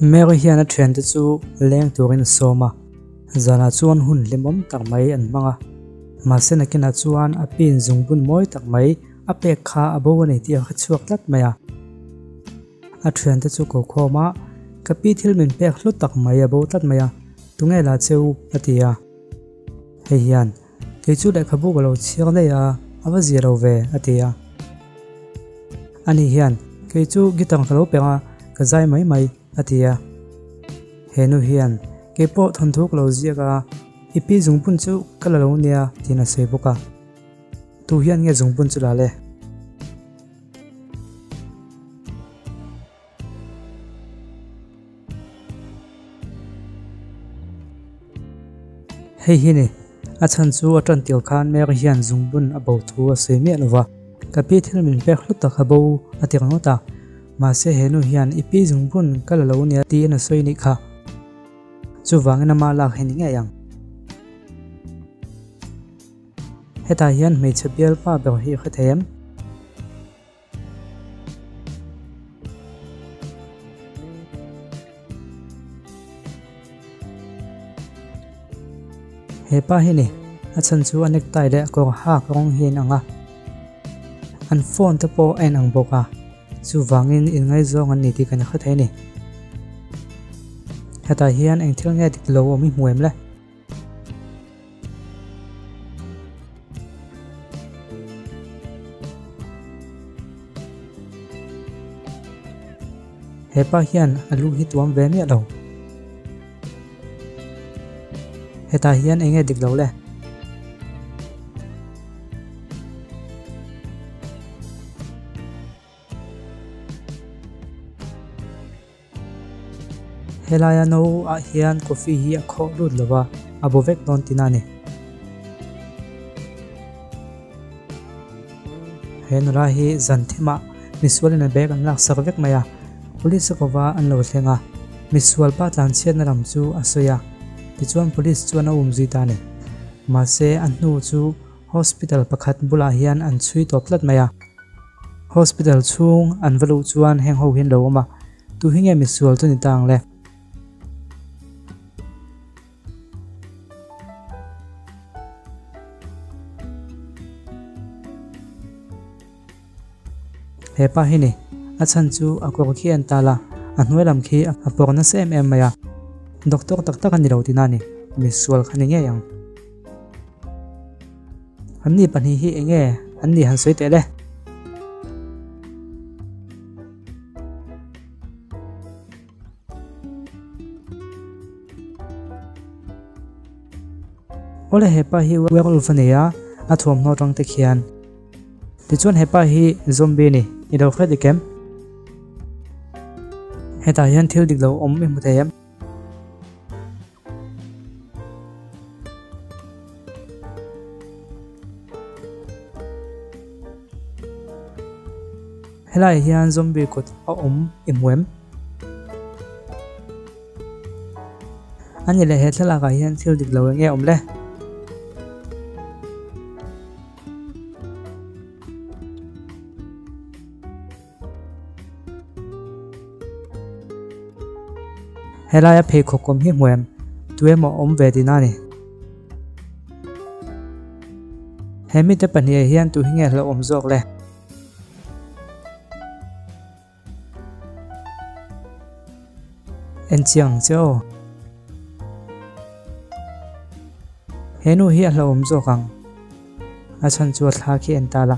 Mary hian a thiante chu leng turin a sawm a, zanah chuan hun hlimawm tak mai an hmang a. Mahse nakinah chuan a pin zungbun mawi tak mai a pek kha a bo a ni tih a hre chhuak tlat mai a. A thiante chu ko khawm a, Ka pi thil min pek hlu tak mai a bo tlat mai a, tunge la che u? a ti a. Hei hian, Kei chu lehkhabu ka lo chhiar daih a, a va zia lo ve, a ti a. Ani hian, Kei chu guitar ka lo peng a, ka zai mai mai, a ti a. He nu hian, Kei pawh thawnthu ka lo ziak a, i pi zungbun chu ka la lo nia, tiin a sawi bawk a. Tu hian nge zungbun chu la le? Hei hi ni, a chhan chu a tan tir khan Mary hian zungbun a bo thu a sawi miah lo va, ka pi thil min pek hlut tak a bo a ti ringawt a, mahse he nu hian i pi zungbun ka la lo nia tiin a sawi nih kha. Chuvangin ama lak hi ni ngei ang. Hetah hian hmeichhe bialpa ber hi i hre thei em? He pa hi ni a chhan chu a necktie leh a kawr hak rawng hi a inang a an phone te pawh a inang bawk a chuvangin inngaizawng an ni tih kan hre thei a ni hetah hian eng thil nge dik lo awm i hmu em le. Hepa hian a lu hi tuam ve miah lo. Hetah hian eng nge dik lo le? Helaia no ah hian coffee hi a khawh lut lo va, a bo vek dawn tina a ni. He nula hi zan thimah misualin a bag an laksak vek mai a, police a kova an lo thleng a, misual pa tlanchhiatna lam chu a sawi a, tichuan police chuan a umzui ta a ni. Mahse a hnu chu hospital pakhat bulah hian an chhui tawp tlat mai a. Hospital chhung an va luh chuan heng ho hi an lo awm a, tu hi nge misual chu ni ta ang le? He pa hi ni, a chhan chu a kawr khi a en tal a, a hnuai lam khi a pawr nasa em em mai a, doctor tak tak a ni lo tihna a ni, misual kha ni ngei ang. An ni pahnih hi enge an ni han sawi teh le? Awle hepa hi werewolf a nei a, a thuamhnaw atang te khian. Tichuan hepa hi zombie a ni, i lo hre dik em? Hetah hian thil dik lo awm i hmu thei em? Helaiah hian zombie kut a awm i hmu em? A ni leh he thlalakah hian thil dik lo eng nge awm le? Helaia pheikhawk awm hi hmu em? Tu emaw awm ve tihna a ni. He mite pahnih ah hian tu hi nge hlauhawm zawk le? En chiang ang che aw. He nu hi a hlauhawm zawk ang. A chhan chu a thla khi en ta la.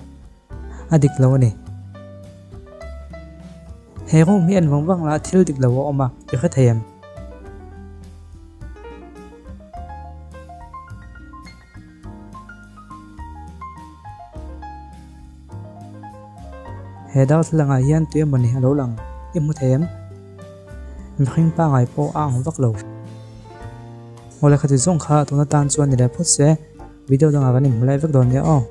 A dik lo a ni. He room hi en vang vang la thil dik lo a awm a, i hre thei em? He darthlalangah hian tui emawni a lo lang i hmu thei em? Mihring pangai pawh a ang vak lo. Awle khati zawng kha tuna tan chuan ni leh phawt se, video dangah kan inhmu lai vek dawn nia aw.